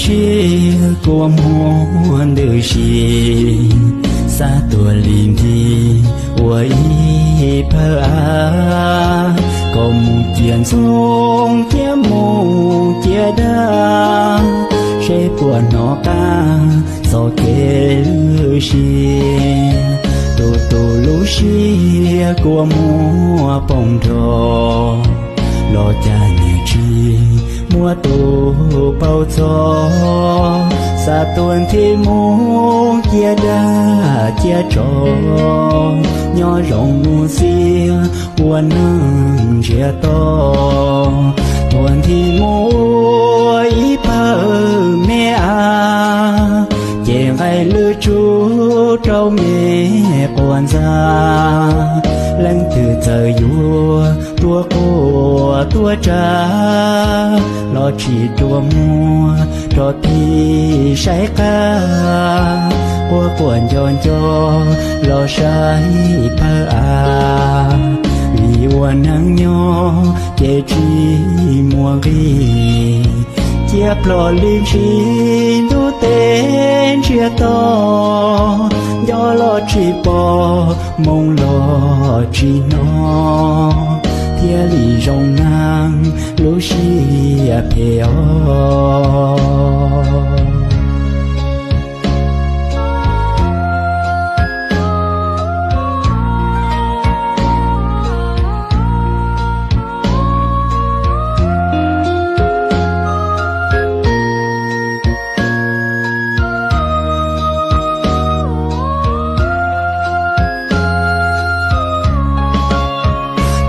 Tsiaj kua muag ntws si, xav tuaj li nthi ua ib pawg av, kom mus ciaj ntxoov thiab mus ciaj dag, seb puas hnov qab txoj kev lwj si. Tus tus lub siab kua muag poob nrho, los cas niam tsis muab tus paub txog. Xav tuaj nthi mus ciaj dag ciaj tsov, nyob zoo mus xiab ua neej ntsiag to. Tuaj nthi mus ua ib pawg me av, ces nqaij lwj tsuj rau me quas ntxa. Leej twg txawm yuav tuaj quaj tuaj tsa, los tsis rua muag rau tim saib qab. Quaj quaj nco nco los saib pawg av, vim ua neej nyob ces tsis muaj nqis. Ciaj plho li ntsis ntuj teb ntsiag to, nco los tsis pom, moo los tsis hnov, thiaj li zoo neeg lub siab phem os.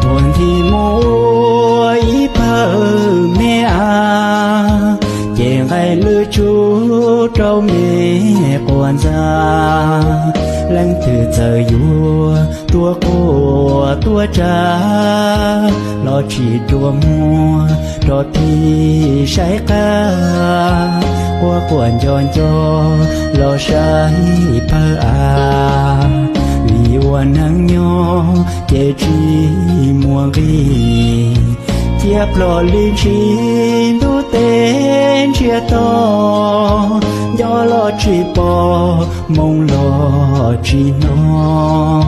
Tuaj nthi mus ua ib pawg me av, ces nqaij lwj tsuj rau me quas ntxa. Leej twg txawm yuav tuaj quaj tuaj tsa, los tsis rua muag rau tim saib qab. Quaj quaj nco nco los saib pawg av, vim ua neej nyob ces tsis muaj nqis. Ciaj plho li ntsis ntuj teb ntsiag to, nco los tsis pom, moo los tsis hnov,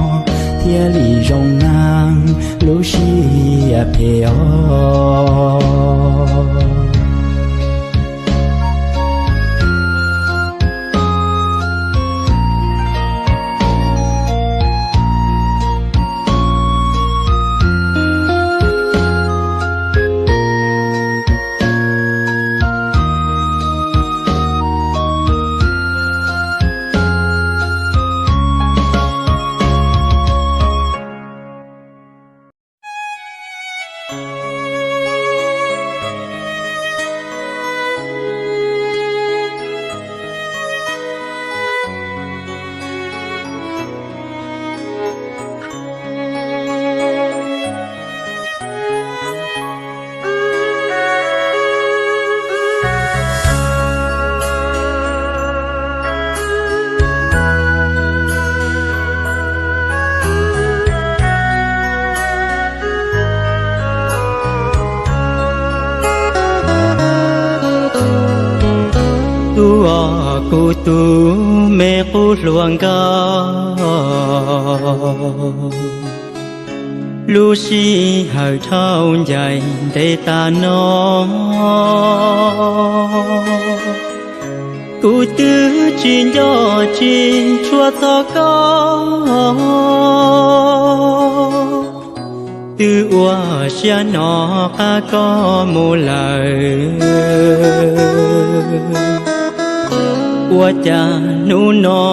thiaj li zoo neeg lub siab phem os. Tus uas kuv tus me qub hluas nkauj, lub sij hawm dhau ncaim ntev tas no, kuv twb tsis nco tsis tshua txog koj. Twb ua siab hnov qab koj mus lawm, ua cas hnub no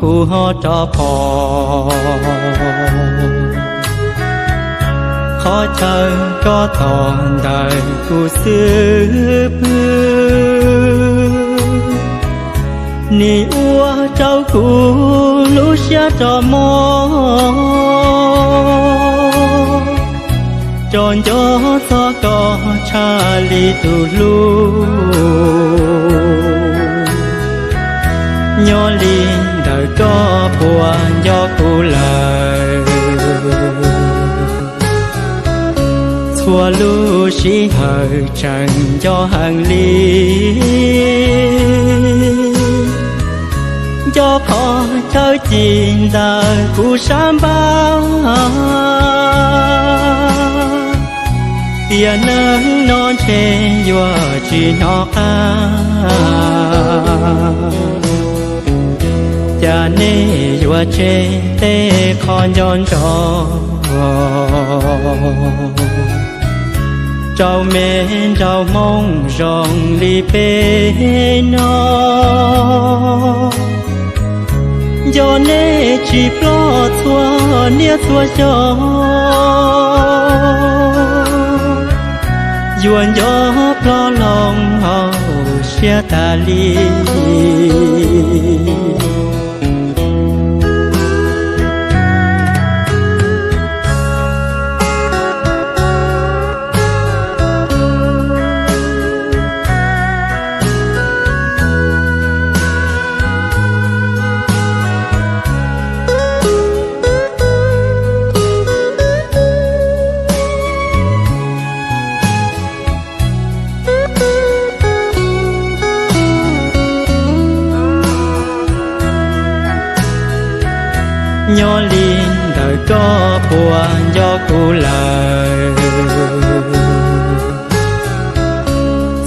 kuv ho rov phom. Qhov chaw koj tos ntawm kuv xwb pwg, nim ua rau kuv lub siab rov mob. Tso nco txog koj tshaj li tus hlub, nyob li ntawm koj puas nco kuv lawm. Txhua lub Sij hawm tseem nco heev li, nco qhov chaw ci ntawm kuv sab npab. Tiam neej no ntshe yuav tsis hnov qab, cas nej yuav tseg tej qho nco ntsoov rau me nraug Hmoob zoo li peb no. Nco nej tsis ploj txhua niaj txhua xyoo, yuav nco ploj loo hauv siab tas li. Nyob li ntawm koj puas nco kuv lawm?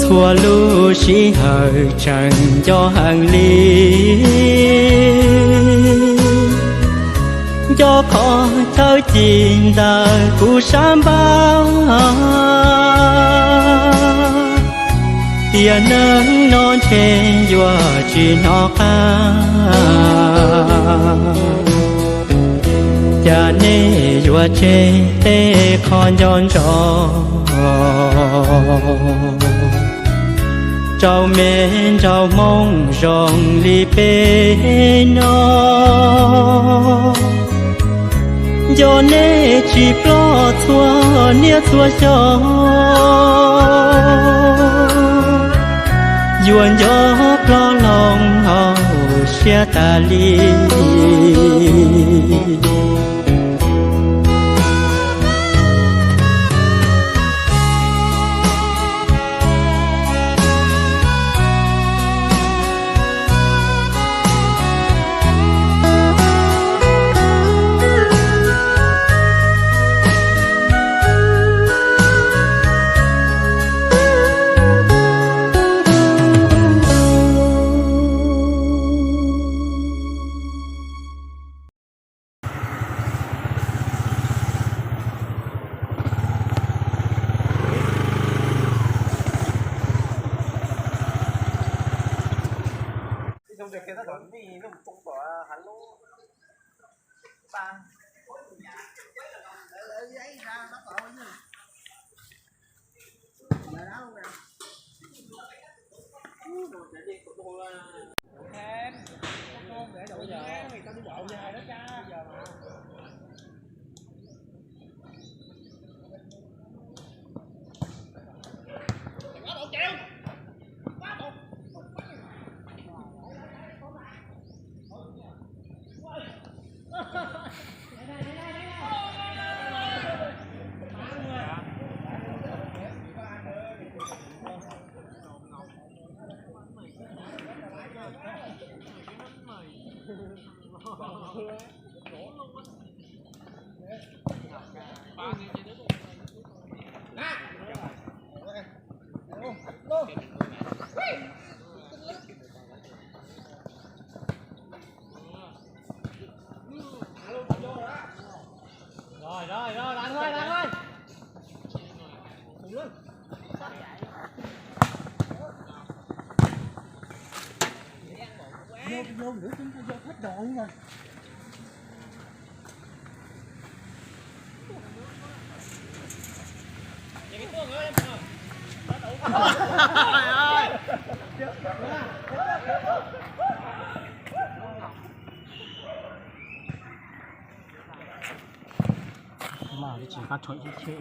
Txhua lub sij hawm tseem nco heev li, nco qhov chaw ci ntawm kuv sab npab. Tiam neej no ntshe yuav tsis hnov qab, cas nej yuav tseg tej qho nco ntsoov rau me nraug Hmoob zoo li peb no. Nco nej tsis ploj txhua niaj txhua xyoo, yuav nco ploj loo hauv siab tas li. Rồi, rồi, rồi, lăn thôi, lăn thôi. Vô, vô, vô, vô, vô hết đồ luôn rồi. Mà đi chỉ phát thôi chứ.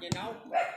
Ces nau.